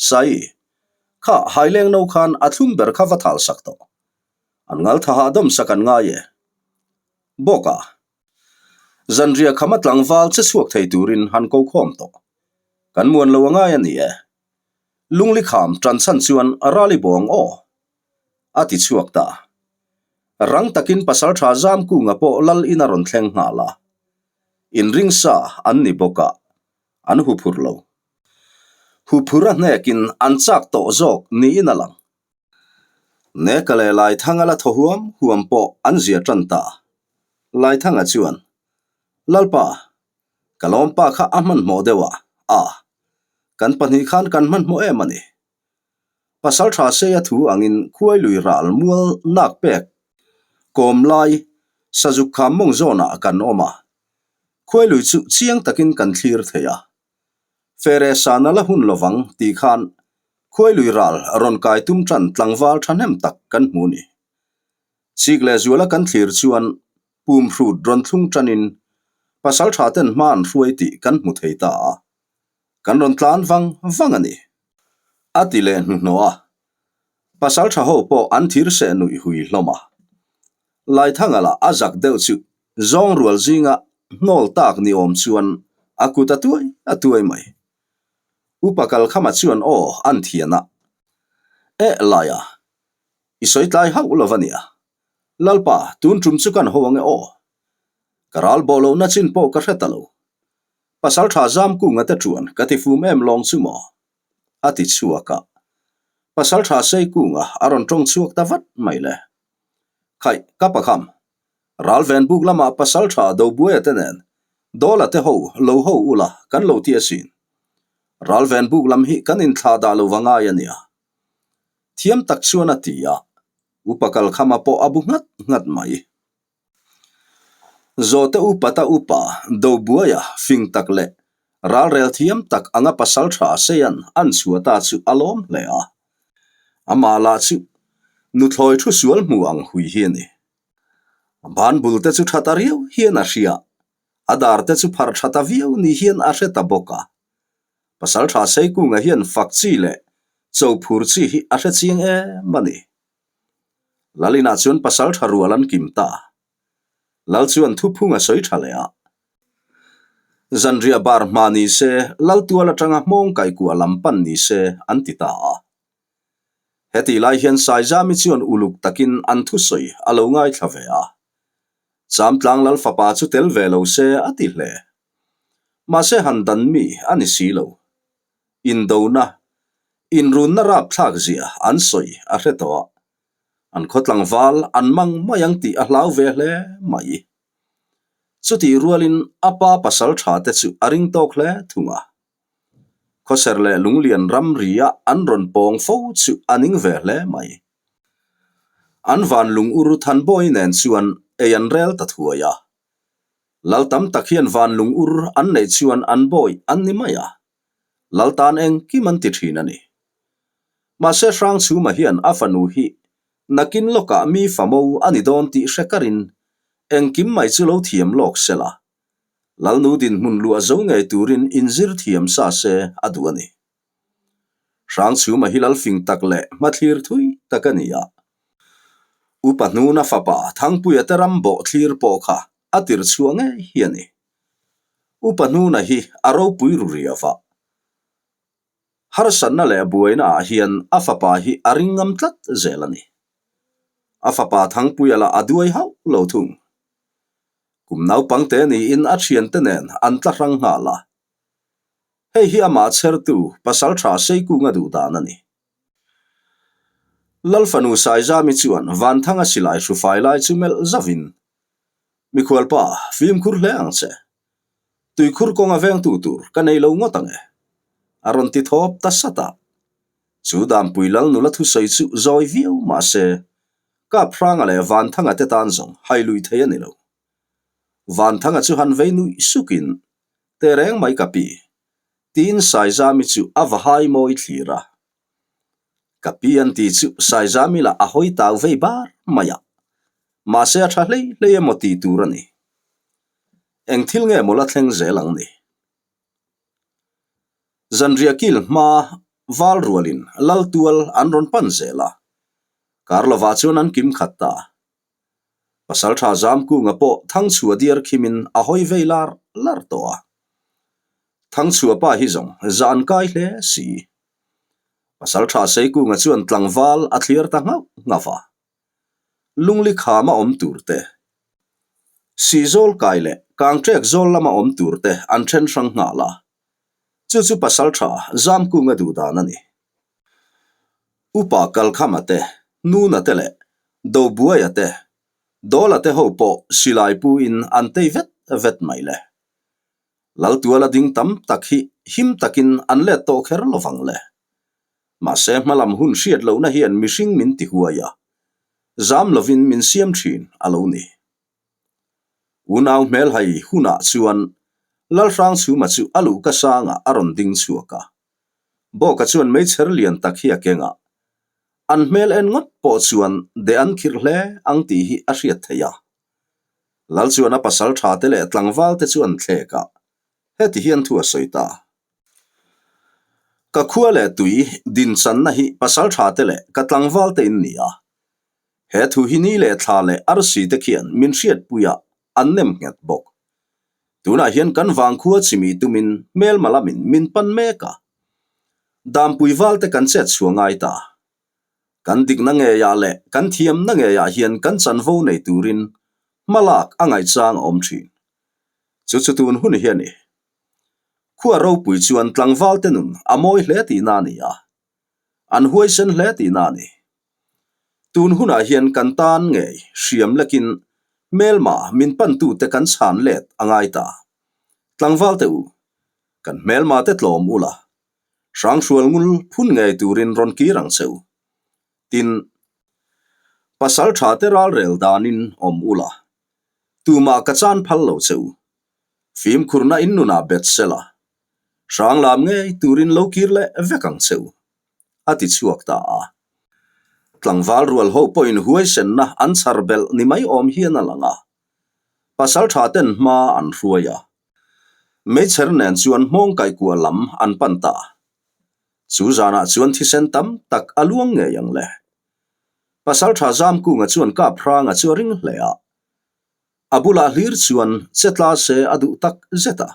Sai, kha haileng no khan a thlum ber kha va thal sak tawh. An ngal tha hahdawm sak an ngai e. Bawk a. Zanriah khama tlangval che chhuak thei turin han ko khawm tawh. Kan muan lo a ngai a ni e. Lungli kham tan chhan chuan rali bawng aw. A ti chhuak ta. Rang takin pasaltha Zamkunga pawh lal in a rawn thleng nghal a. Inring sa an ni bawk a, an huphur lo. Huphur a hnekin an chak tawh zawk niin a lang. Neka leh Laithanga la thaw huam huam pawh an zia tan ta. Laithanga chuan, Lalpa, ka lawmpa kha a hmanhmawh deuh a, a, kan pahnih khan kan hmanhmawh em a ni. Pasaltha Seia thu angin khuai lui ral mual nak pek kawm lai sazuk kham mawng zawnah kan awm a, khuai lui chu chiang takin kan thlir thei a. Fere sana la hun lovang tih khan khuai lui ral rawn kai tum tan tlangval thahnem tak kan hmu ni. Chik leh zuala kan thlir chuan pum hrut rawn thlung tanin pasaltha ten hma an hruai tih kan hmu thei ta a, kan rawn tlan vang vang a ni. A ti leh hnuhnawh a, pasaltha ho pawh an thir seh nuih hui hlawm a. Laithanga lah a zak deuh chu zawng rual zinga hnawl tak ni awm chuan a kut a tuai a tuai mai. Upa Kalkhama chuan aw an thian a, Eh Laia, i sawi tlai hauh lo va nia. Lalpa, tun tum chu kan ho ang e aw. Ka ral bawh lohna chin pawh ka hre ta lo. Pasaltha Zamkunga te chuan ka ti fum em lawng chu maw? A ti chhuak a. Pasaltha Seikunga a rawn tawng chhuak ta vat mai le. Khaih, ka pakham. Ralven buk lamah pasal tha Dobuaia te nen Dawla te ho lo ho ula kan lo ti asin. Ralven buk lam hi kan inthlah dah lo va ngai a nia. Thiam tak chuan a ti a, upa kalkhama pawh a bu nghat nghat mai. Zawhte upata upa Dobuaia fing tak leh ralrel thiam tak anga pasal tha Seian an chhuah ta chu a lawm hle a. Amah lah chu nuthlawi thu sual hmu ang hui hi a ni. A ban bul te chu tha ta riau hian a hria, a dar te chu pharh tha ta viau ni hian a hre ta bawk a. Pasal tha Seikunga hian fak chi leh cho phur chi hi a hre chiang em a ni. Lalinah chuan pasal tha rual an kim ta. Lal chuan thuphung a sawi tha leh a. Zanriah bar hma ni se, Lal tual atanga hmawng kaihkuah lam pan ni se an ti ta a. Hetih lai hian Saizami chuan uluk takin an thusawi a lo ngaithla ve a. Chamtlang Lal fapa chu tel ve lo se a ti hle. Mahse han dan mi a ni si lo. Indona, inrunna rapthlak zia an sawi a hre tawh a. An khaw tlangval an mang mai ang tih a hlau ve hle mai. Chutih rualin a pa pasal tha te chu a ring tawk hle thung a. Khawser leh Lunglian ramria an rawn pawng fo chu a ning ve hle mai. An van lung ur Thanbawi nen chuan ei an rel ta thuai a. Lal tam tak hian van lung ur an neih chuan an bawi an ni mai a. Lal tan engkim an ti thin a ni. Mahse Hrangchhuma hian a fanu hi nakin lawkah mi famo a ni dawn tih hre karin engkim mai chu lo thiam lawk se la, Lalnu dinhmun luah zo ngei turin inzir thiam sa se a duh a ni. Hrangchhuma hi lal fing tak leh hmathlir thui tak a ni a. Upa hnuna fapa Thangpuia te ram bawh thlir pawh kha a tir chhuah ngei hi a ni. Upa hnuna hi a ropui ru riau a. Harsatna leh buaina ah hian a fapa hi a ring ngam tlat zel a ni. A fapa Thangpuia lah a duai hauh lo thung. Kum naupangte niin a thiante nen an tla hrang nghal a. Hei hi amah chhertu pasal tha Seikunga duh dan a ni. Lalfanu Saizami chuan Vanthanga silai hrufai lai chu melh zauhin, Mikhualpa, fimkhur hle ang che. Tuikhur kawnga vengtu tur ka nei lo ngawt ang e, a rawn ti thawp ta sat a. Chu Dampui Lal nula thusawi chu zawi viau mah se, Kaphranga leh Vanthanga te tan zawng hai lui thei a ni lo. Vanthanga chu han vei nuih sukin, Te reng mai ka pi, tiin Saizami chu a va hai mawi thlir a. Ka pi an ti chu Saizami lah a hawi tau vei bar mai a, mahse a tha hlei hlei emaw tih tur a ni. Eng thil nge maw la thleng zel ang ni? Zanriah kil hma val rualin lal tual an rawn pan zel a, kar lovah chuan an kim khat ta. Pasal tha Zamkunga pawh Thangchhuah diar khimin a hawi vei lar lar tawh a. Thangchhuah pa hi zawng za an kai hle si. Pasal tha Seikunga chuan tlangval a thliar ta nghauh nghauh a. Lungli khama awm tur te, Sihzawl kai leh Kangṭek zawl lama awm tur te an then hrang nghal a. Chu chu pasal tha Zamkunga duh dan a ni. Upa Kalkhama te, Nuna te leh Dobuaia te, Dawla te ho pawh silai pu in an tei vet vet mai le. Laltuala ding tam tak hi him takin an let tawh kher lovang le. Mahse hmalam hun hriat lohna hian mihring min ti huai a, zam lovin min siam thin a lo ni. Unau hmelhai hunah chuan Lalhrangchhuma chu a luhka sangah a rawn ding chhuak a. Bawka chuan meichher lian tak hi a keng a, an hmel en ngawt pawh chuan de an khirh hle ang tih hi a hriat theih a. Lal chuan a pasal tha te leh tlangval te chu an thlek a, heti hian thu a sawi ta. Ka khua leh tui dinchanna hi pasal tha te leh ka tlangval te in ni a. He thu hi ni leh thla leh arsi te khian min hriatpui a, an nem nghet bawk. Tunah hian kan vangkhua chimi tumin hmelma lamin min pan mek a. Dampui val te kan chet chhuah ngai ta. Kan dikna ngeiah leh kan thiamna ngeiah hian kan chanvo nei turin hmalak a ngaihchang a awm thin. Chu chu tun hun hi a ni. Khua ropui chuan tlangval te nun a mawi hle tihna a ni a, an huaisen hle tihna a ni. Tun hunah hian kan tan ngei hriam lekin hmelma min pantute kan chhan let a ngai ta. Tlangval teh u, kan hmelma te tlawm ula, Hranghrual ngul phun ngei turin rawn kir ang che u. Tin, pasal tha te ralrel danin awm ula, tumah ka chan phal lo che u. Fimkhurna in nunah bet sela, hrang lam ngei turin lo kir leh vek ang che u, a ti chhuak ta a. Tlangval rual ho pawhin huaisenna an chhar belh ni mai awm hian a lang a. Pasal tha ten hma an hruai a. Meichher nen chuan hmawng kaihkuah lam an pan ta. Chu zanah chuan thisen tam tak a luang ngei ang le. Pasal tha Zamkunga chuan kap hranga chu a ring hle a. A bulah hlir chuan che tla se a duh tak zet a.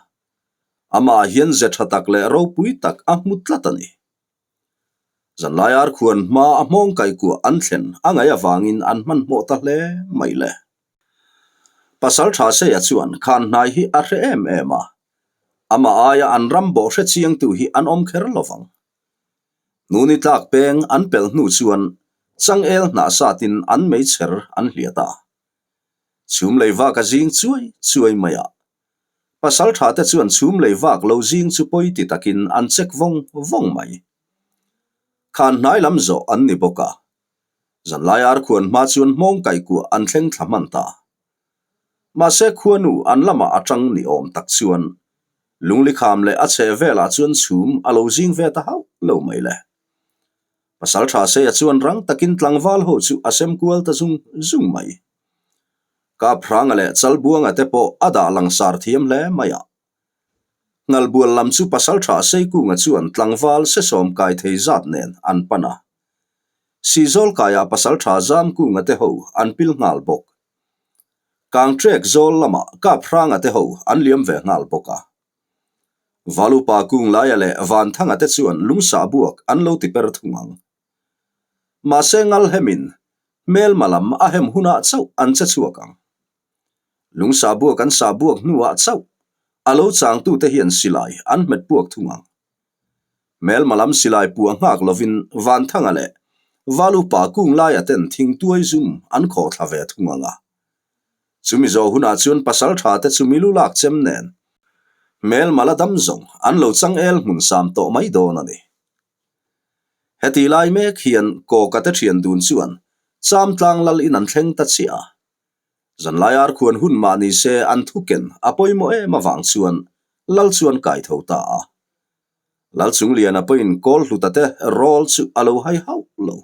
Amah hian ze tha tak leh ropui tak a hmu tlat a ni. Zanlai arkhuan hma a hmawng kaihkuah an thlen a ngaih avangin an hmanhmawh ta hle mai le. Pasal tha Seia chuan khan hnai hi a hre em em a, amah aia an ram bawh hre chiangtu hi an awm kher lo vang. Hnuni tlak peng an pelh hnu chuan changel hnah satin an meichher an hliat a. Chhum lei vak a zing chuai chuai mai a. Pasal tha te chuan chhum lei vak lo zing chu pawi ti takin an check vawng vawng mai. Khan hnai lam zawh an ni bawk a. Zanlai arkhuan hma chuan hmawng kaihkuah an thleng thla hman ta. Mahse khuanu an lamah a tang ni awm tak chuan Lunglikham leh a chheh velah chuan chhum a lo zing ve ta hauh lo mai le. Pasal tha Seia chuan rang takin tlangval ho chu a sem kual ta zung zung mai. Kaphranga leh Chalbuanga te pawh a dah langsar thiam hle mai a. Ngalbual lam chu pasal tha Seikunga chuan tlangval sesawm kai thei zat nen an pan a. Sihzawl kaiah pasal tha Zamkunga te ho an pil nghal bawk. Kangtrek zawl lamah Kaphranga te ho an liam ve nghal bawk a. Valupa Kunglaia leh Vanthanga te chuan lungsah buak an lo ti per thung ang. Mahse Ngalhemin hmelma lam a hem hunah chauh an che chhuak ang. Lungsah buak an sah buak hnuah chauh a lo changtute hian silai an hmet puak thung ang. Hmelma lam silai puah nghak lovin Vanthanga leh Valupa Kunglaia ten thingtuai zum an khawh thla ve thung ang a. Chumi zawh hunah chuan pasal tha te chu milu lak chem nen hmelma la dam zawng an lo changel hmun sam tawh mai dawn a ni. Heti lai mek hian Kawka te thian dun chuan Chamtlang lal in an thleng ta chiah a. Zanlai arkhuan hun mah ni se an thuken a pawimawh em avang chuan lal chuan kai tho ta a. Lal Chungliana pawhin kawl hluta te rawl chu a lo hai hauh lo.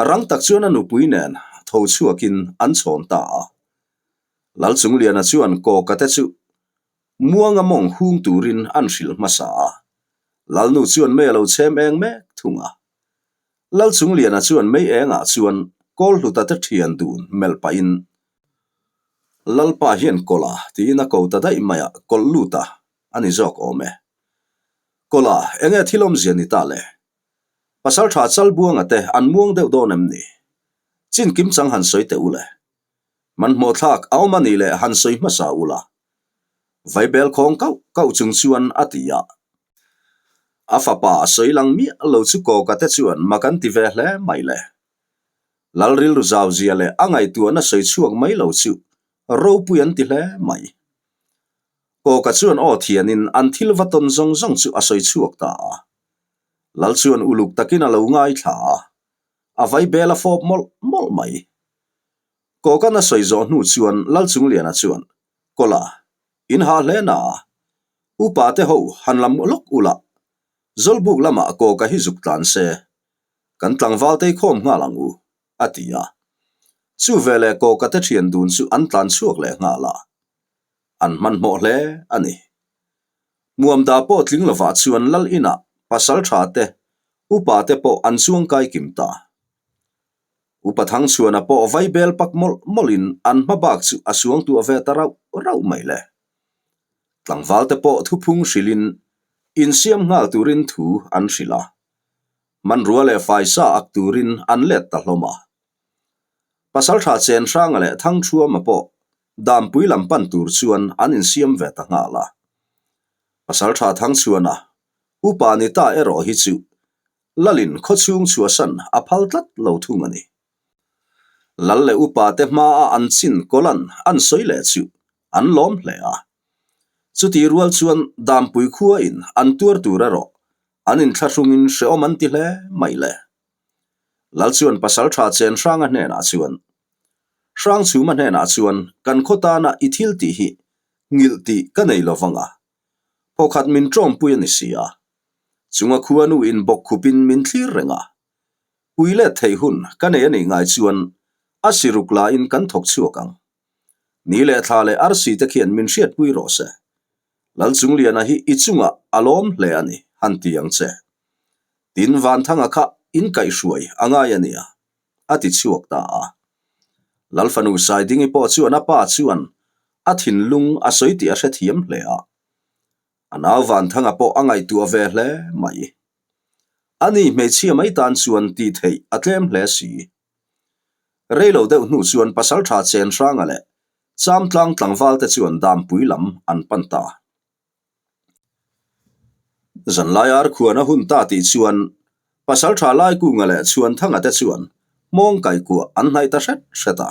Rang tak chuan a nupui nen tho chhuakin an chhawn ta a. Lal Chungliana chuan Kawka te chu Muanga mawng hung turin an hrilh hmasa a. Lalnu chuan mei a lo chhem eng mek thung a. Lal Chungliana chuan mei engah chuan Kawlhluta te thian dun melh pahin Lalpa hian kawlh a tiin a ko ta daih mai a, kawlh lut a a ni zawk awm e. Kawlh a, enge thil awmzia ni ta le? Pasaltha Chalbuanga te an muang deuh dawn em ni? Chin kim chang han sawi teh u le. Hmanhmawh thlak a awm a nih leh han sawi hmasa u la. Vaibel khawng kauh kauh chung chuan a ti a. A fapa a sawi lang miah lo chu Kawka te chuan mak an ti ve hle mai le. Lal rilru zau zia leh a ngaihtuahna sawi chhuak mai lo chu ropui an ti hle mai. Kawka chuan aw thianin an thil va tawn zawng zawng chu a sawi chhuak ta a. Lal chuan uluk takin a lo ngaithla a, a vaibel a fawp mawlh mawlh mai. Kawkan a sawi zawh hnu chuan Lalchungliana chuan, Kawla, in ha hle na a, upa te ho han lam lawk ula, Zawlbuk lamah Kawka hi zuk tlan se, kan tlangval tei khawm nghal ang u, a ti a. Chu veleh Kawka te thian dun chu an tlan chhuak leh nghal a. An hmanhmawh hle a ni. Muamda pawh tling lovah chuan Lal inah pasal tha te, upa te pawh an chuangkai kim ta. Upa Thangchhuana pawh vai bel pak mawlh mawlhin an hma bak chu a suangtuah ve ta rauh rauh mai le. Tlangval te pawh thuphung hrilhin insiam nghal turin thu an hrilh a. Hmanrua leh faisa ak turin an let ta hlawm a. Pasaltha Chenhranga leh Thangthuama pawh Dampui lam pan tur chuan an insiam ve ta nghal a. Pasaltha Thangchhuana, upa ni ta erawh hi chu Lalin khawchhung chhuahsan a phal tlat lo thung a ni. Lal leh upa te hmaa an chin kawlan an sawi leh chu an lawm hle a. Chutih rual chuan Dampui khua in an tuar tur erawh an inthlahrungin hrehawm an ti hle mai le. Lal chuan Pasaltha Chenhranga hnenah chuan, Hrangchhuma hnenah chuan kan khaw tana i thil tih hi nghilh tih ka nei lo vang a, phawkhat min tawmpui a ni si a. Chunga khuanu in bawk khupin min thlir reng a, pui let theih hun ka nei a nih ngai chuan a siruk lain kan thawk chhuak ang. Ni leh thla leh arsi te khian min hriatpui rawh se. Lalchungliana hi i chungah a lawm hle a ni, han ti ang che. Tin, Vanthanga kha in kaihhruai a ngai a nia, a ti chhuak ta a. Lalfanu Saidingi pawh chuan a pa chuan a thinlung a sawi tih a hrethiam hle a. A nau Vanthanga pawh a ngaihtuah ve hle mai. Ani hmeichhia mai tan chuan tih theih a tlem hle si. Rei lo deuh hnu chuan Pasaltha Chenhranga leh Chamtlang tlangval te chuan Dampui lam an pan ta. Zanlai ar khuan a hun ta tih chuan Pasaltha Laikunga leh Chhuanthanga te chuan hmawng kaikuah an hnaih ta hret hret a.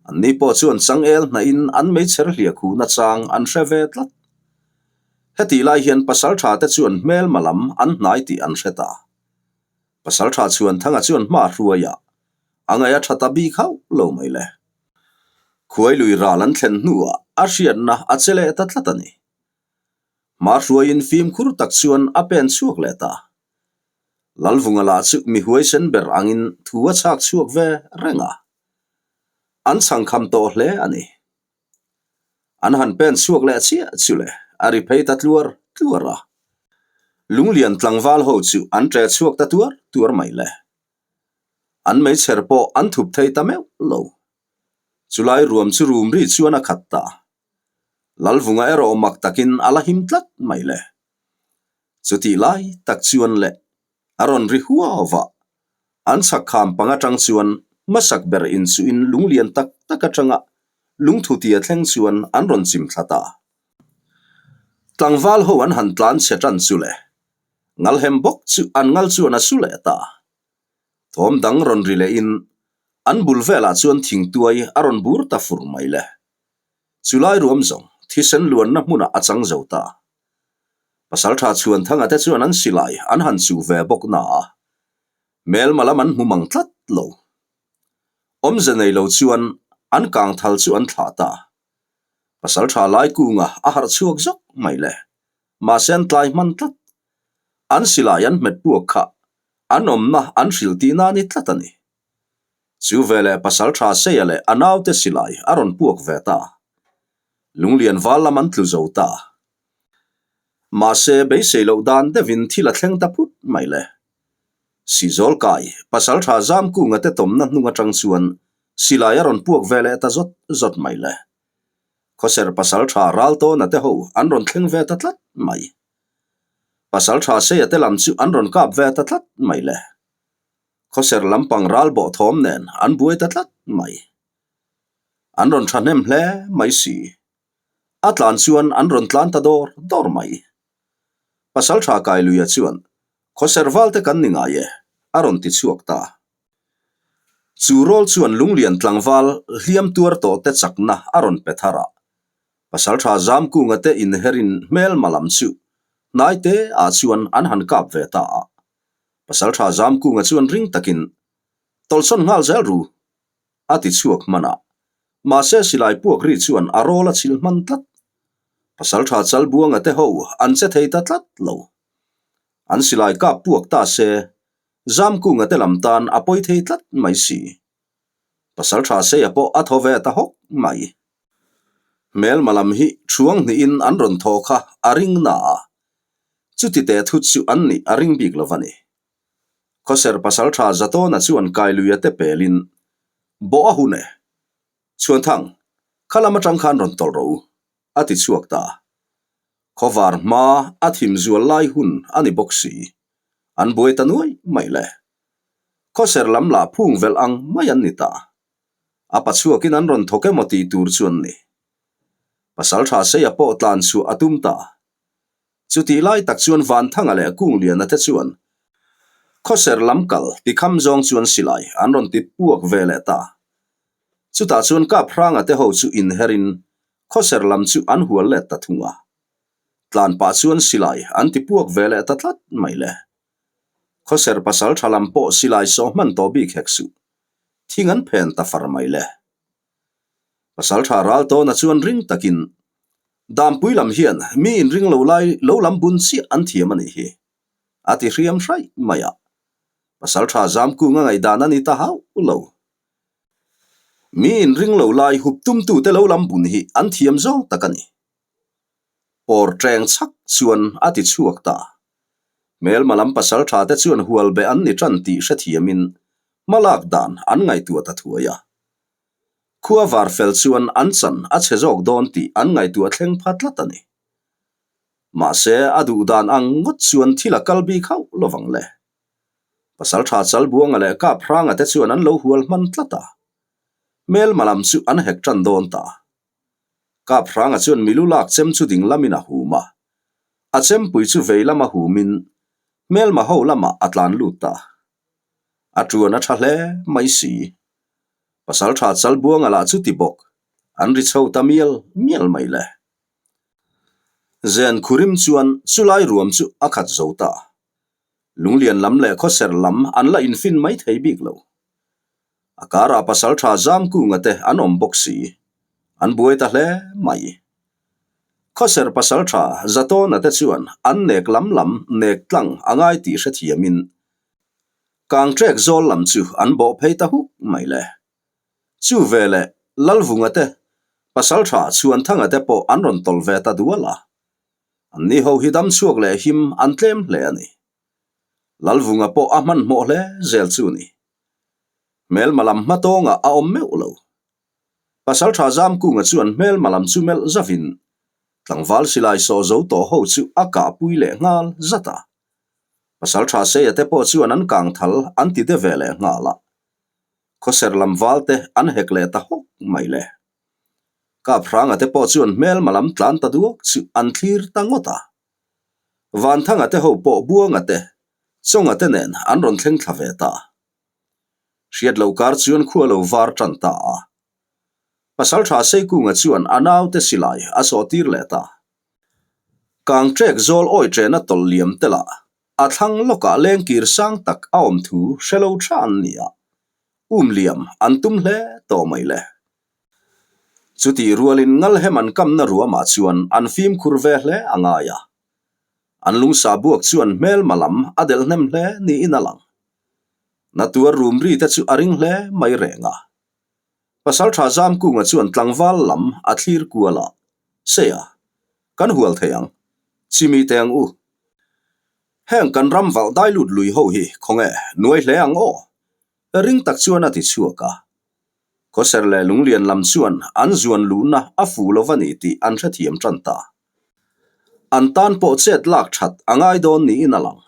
Anni pawh chuan changel hnahin an meichher hliah khuhna chang an hre ve tlat. Hetih lai hian Pasaltha te chuan hmelma lam an hnai tih an hre ta. Pasaltha Chhuanthanga chuan hma hruai a, a ngaih a tha ta bik hauh lo mai le. Khuailui ral an thlen hnuah a hriatna a che leh ta tlat a ni. Hma hruaiin fimkhur tak chuan a pen chhuak leh ta. Lalvunga lah chu mi huaisen ber angin thu a chhak chhuak ve reng a. An chhangkham tawh hle a ni. An han pen chhuak leh chiah chu le, a ri phei ta tluar tluar a. Lunglian tlangval ho chu an ṭe chhuak ta tuar tuar mai le. An meichher pawh an thup thei ta meuh lo. Chulai ruam chu rum ri chuan a khat ta. Lalvunga erawh mak takin a la him tlat mai le. Chutih lai tak chuan le a rawn ri huau va. An chhak kham pang atang chuan hmasak ber inchuhin lunglian tak tak atanga lungthutia thleng chuan an rawn chim thla ta. Tlangval ho an han tlan chhe tan chu le. Ngalhem bawk chu an ngal chuan a su leh ta. Thawm dang rawn ri lehin an bul velah chuan thingtuai a rawn bur ta fur mai le. Chulai ruam zawng thisen luanna hmunah a chang zo ta. Pasaltha Chhuanthanga te chuan an silai an han chuh ve bawk na a, hmelma lam an hmu mang tlat lo. Awmze nei lo chuan an kangthal chu an thlah ta. Pasaltha Laikunga a harh chhuak zawk mai le, mahse an tlai hman tlat. An silai an hmet puak kha an awmna an hrilh tihna a ni tlat a ni. Chu veleh Pasaltha Seia leh a naute silai a rawn puak ve ta. Lunglian val lam an tlu zo ta. Mahse, beisei loh dan deuhin thil a thleng ta phut mai le. Sizawl kai, Pasaltha Zamkunga te tawmna hnung atang chuan silai a rawn puak ve leh ta zawt zawt mai le. Khawser Pasaltha Raltawna te ho an rawn thleng ve ta tlat mai. Pasaltha Seia te lam chu an rawn kap ve ta tlat mai le. Khawser lampang ralbawh thawm nen an buai ta tlat mai. An rawn thahnem hle mai si. A tlan chuan an rawn tlan ta dawr dawr mai. Pasaltha Kailuia chuan, Khawser valte kan ni ngai e, a rawn ti chhuak ta. Chu rawl chuan Lunglian tlangval hliam tuar tawh te chakna a rawn pe thar a. Pasaltha Zamkunga te inherin hmelma lam chu hnaite ah chuan an han kap ve ta a. Pasaltha Zamkunga chuan ring takin, Tawlhsawn nghal zel ru, a ti chhuak hman a. Mahse silai puak ri chuan a rawl a chhilh hman tlat. Pasaltha Chalbuanga te ho an che thei ta tlat lo. An silai kap puak ta se, Zamkunga te lam tan a pawi thei tlat mai si. Pasaltha Seia pawh a thaw ve ta hawk mai. Hmelma lam hi thuang hnihin an rawn thaw kha a ring na a, chuti teh thut chu an nih a ring bik lo va ni. Khawser pasaltha Zatawna chuan Kailuia te pelin, Bawh a hun e! Chhuanthang, kha lam atang khan rawn tawlh rawh u, a ti chhuak ta. Khawvar hma a thim zual lai hun a ni bawk si. An buai ta nuai mai le. Khawser lam lah phung velh ang mai an ni ta. A pachhuakin an rawn thawk emaw tih tur chu an ni. Pasaltha Seia pawh tlan chhuah a tum ta. Chutih lai tak chuan Vanthanga leh Kungliana te chuan Khawser lam kal tikham zawng chuan silai an rawn ti puak ve leh ta. Chutah chuan Kaphranga te ho chu inherin khawser lam chu an hual let ta thung a. Tlan pah chuan silai an ti puak ve leh ta tlat mai le. Khawser pasal tha lam pawh silai sawh hman tawh bik hek suh. Thing an phen ta far mai le. Pasal tha ral tawna chuan ring takin Dampui lam hian mi inring lo lai lo lam bun chiah an thiam a nih hi. A ti hriam hraih mai a. Pasal tha Zamkung a ngaihdan a ni ta hauh lo. Mi inring lo lai hup tumtute lo lam bun hi an thiam zawng tak a ni. Pawr ṭeng chhak chuan a ti chhuak ta. Hmelma lam pasal ṭha te chuan hual beh an ni ṭan tih hrethiamin hmalak dan an ngaihtuah ta thuai a. Khua var fel chuan an chan a chhe zawk dawn tih an ngaihtuah thleng pha tlat a ni. Mahse a duh dan ang ngawt chuan thil a kal bik hauh lovang le. Pasal ṭha Chalbuanga leh Kaphranga te chuan an lo hual hman tlat a. Hmelma lam chu an hek ṭan dawn ta. Kaphranga chuan milu lak chem chu ding lamin a hum a. A chempui chu vei lama humin hmelma ho lamah a tlan lut ta. A ṭuan a ṭha hle mai si. Pasal ṭha Chalbuanga lah chu ti bawk, an ri chho ta mial mial mai le. Zen Khurim chuan chulai ruam chu a khat zo ta. Lunglian lam leh khawser lam an la infin mai thei bik lo. A karah pasal tha Zamkunga te an awm bawk si. An buai ta hle mai. Khawser pasal tha Zatawna te chuan an nek lam lam nek tlang a ngai tih hrethiamin Kangtrek zawl lam chu an bawh phei ta huk mai le. Chu veleh Lalvunga te, pasal tha Chhuanthanga te pawh an rawn tawlh ve ta dual a. Anni ho hi dam chhuak leh him an tlem hle a ni. Lalvunga pawh a hmanhmawh hle zel chu ni. Hmelma lam hma tawngah a awm meuh lo. Pasaltha Zamkunga chuan hmelma lam chu melh zavin tlangval silai sawh zo tawh ho chu a kahpui leh nghal zat a. Pasaltha Seia te pawh chuan an kang thal an ti de ve leh nghal a. Khawser lam val te an hek leh ta hawk mai le. Kaphranga te pawh chuan hmelma lam tlan ta duak chu an thlir ta ngawt a. Vanthanga te ho pawh Buanga te, Chawnga te nen an rawn thleng thla ve ta. Hriat loh kar chuan khua lo var tan ta a. Pasaltha Seikunga chuan a naute silai a sawh tir leh ta. Kangtrek zawl awi ṭena tawlh liam te lah a thlang lawkah lengkir sang tak a awm thu hre lo tha an ni a. Um liam an tum hle tawh mai le. Chutih rualin Ngalhem an kamna ruamah chuan an fimkhur ve hle a ngai a. An lungsa buak chuan hmelma lam a delh hnem hle niin a lang. Na tuar rum ri te chu a ring hle mai reng a. Pasaltha Zamkunga chuan tlangval lam a thlir kual a, Seia, kan hual thei ang. Chimi te ang u. Heng kan ram valh dai lut lui ho hi khawnge nuai hle ang aw? Ring tak chuan a ti chhuak a. Khawser leh Lunglian lam chuan an zuan luhna a fu lo va ni tih an hrethiam tan ta. An tan pawh chet lak that a ngai dawn niin a lang.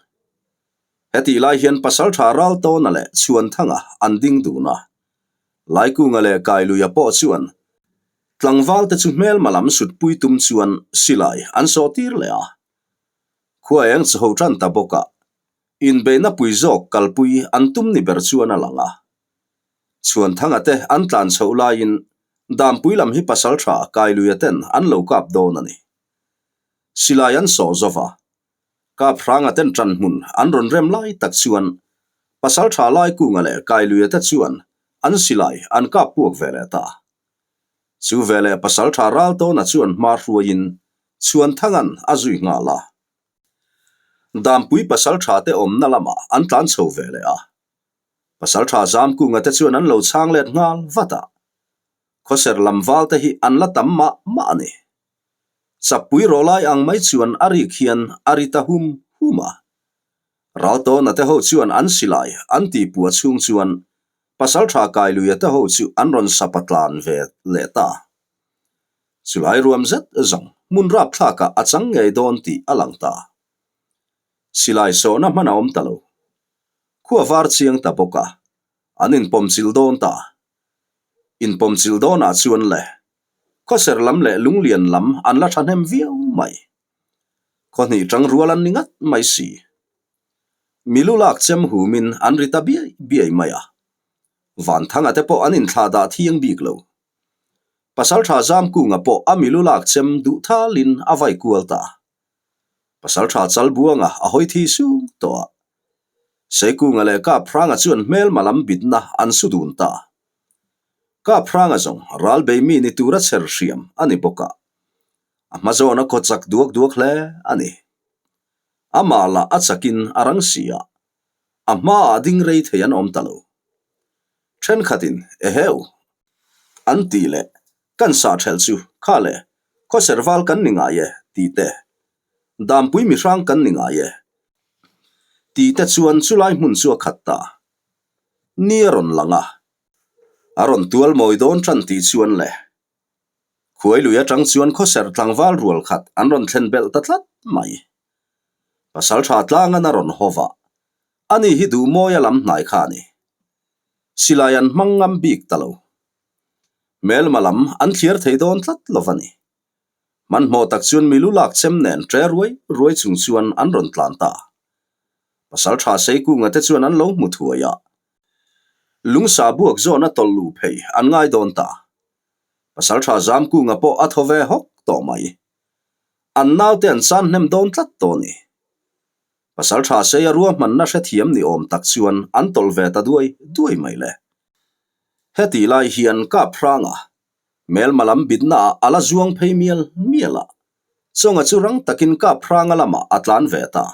Hetih lai hian Pasaltha Raltawna leh Chhuanthanga an ding dun a. Laikunga leh Kailuia pawh chuan tlangvalte chu hmelma lam sutpui tum chuan silai an sawh tir leh a. Khua eng chaho tan ta bawk a, inbeihna pui zawk kalpui an tum ni ber chuan a lang a. Chhuanthanga te an tlan chhoh laiin Dampui lam hi pasaltha Kailuia ten an lo kap dawn a ni. Silai an sawh zo va, Kaphranga ten ṭan hmun an rawn rem lai tak chuan pasaltha Laikunga leh Kailuia te chuan an silai an kap puak ve leh ta. Chu veleh pasaltha Raltawna chuan hma hruaiin Chhuanthanga'n a zui nghal a. Dampui pasaltha te awmna lamah an tlan chho ve leh a. Pasaltha Zamkunga te chuan an lo chhang let nghal vat a. Khawser lam val te hi an la tam mah mah a ni. Chappui rawlai ang mai chuan a rik hian a ri ta hum hum a. Raltawna te ho chuan an silai an tihpua chhung chuan Pasaltha Kailuia te ho chu an rawn sapa tlan ve leh ta. Chulai ruam zet zawng hmun rapthlakah a chang ngei dawn tih a lang ta. Silai sawhna hman a awm ta lo. Khua var chiang ta bawk a, an inpawmchilh dawn ta. Inpawmchilh dawnah chuan le, khawser lam leh lunglian lam an la thahnem viau mai. Khawhnih tang rual an ni ngat mai si. Milu lak chem humin an ri ta biai biai mai a. Vanthanga te pawh an inthlah dah thiang bik lo. Pasalṭha Zamkunga pawh a milu lak chem duh thalin a vai kual ta. Pasalṭha Chalbuanga a hawi thi sung tawh a. Seikunga leh Kaphranga chuan hmelma lam bitna an su dun ta. Kaphranga zawng ralbei mi ni tura chher hriam a ni bawk a. A hma zawn a khaw chak duak duak hle a ni. Amah lah a chakin a rang si a, a hmaah ding rei thei an awm ta lo. Thenkhatin, Eheu! An tih leh, Kan sah thelh chu, kha le, khawser val kan ni ngai e, tih te, Dampui mihrang kan ni ngai e, tih te chuan chulai hmun chu a khat ta. Ni a rawn lang a, a rawn tual mawi dawn tan tih chuan le, Khuailui atang chuan khawser tlangval rual khat an rawn thlen belh ta tlat mai. Pasaltha tlangan a rawn haw va, ani hi duhmawia lam hnai kha a ni. Silai an hmang ngam bik ta lo. Hmelma lam an thliar thei dawn tlat lo va ni. Hmanhmawh tak chuan milu lak chem nen ṭe ruai ruai chung chuan an rawn tlan ta. Pasalṭha Seikunga te chuan an lo hmu thuai a. Lungsa buak zawna tawlh luh phei an ngai dawn ta. Pasalṭha Zamkunga pawh a thaw ve hawk tawh mai. An naute an chan hnem dawn tlat tawh a ni. Pasalṭha Seia ruahmanna hrethiam ni awm tak chuan an tawlh ve ta duai duai mai le. Hetih lai hian Kaphranga hmelma lam bitnaah a la zuang phei mial mial a, Chawnga chu rang takin Kaphranga lamah a tlan ve ta.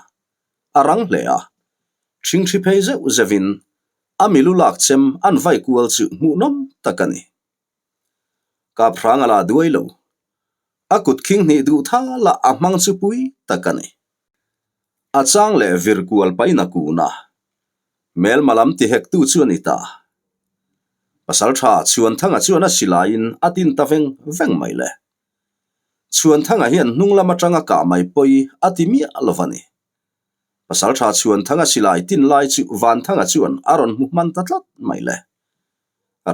A rang hle a, ṭhingṭhi phei zeuh zeuhin a milu lak chem an vai kual chu hmuhnawm tak a ni. Kaphranga la duai lo. A kut khing hnih duh thal a a hmang chu pui tak a ni. A chang leh vir kual pain a kun a, hmelma lam ti hek tu chu a ni ta. Pasaltha Chhuanthanga chuan a silaiin a tin ta veng veng mai le. Chhuanthanga hian hnung lam atanga kah mai pawi a ti miah lo va ni. Pasaltha Chhuanthanga silai tin lai chu Vanthanga chuan a rawn hmu hman ta tlat mai le.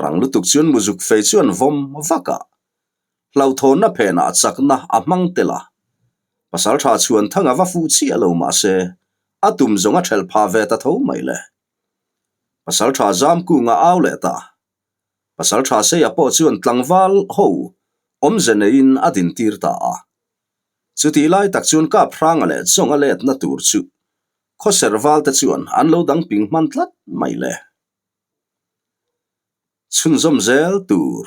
Rang lutuk chuan muzuk fei chuan vawm vak a, hlauhthawnna phenah chakna a hmang tel a. Pasaltha Chhuanthanga va fuh chiah lo mah se, a tum zawng a thelh phah ve ta tho mai le. Pasaltha Zamkunga au leh ta. Pasaltha Seia pawh chuan tlangval ho awmze neiin a dintir ta a. Chutih lai tak chuan Kaphranga leh Chawnga letna tur chu khawser valte chuan an lo dang ping hman tlat mai le. Chhunzawm zel tur.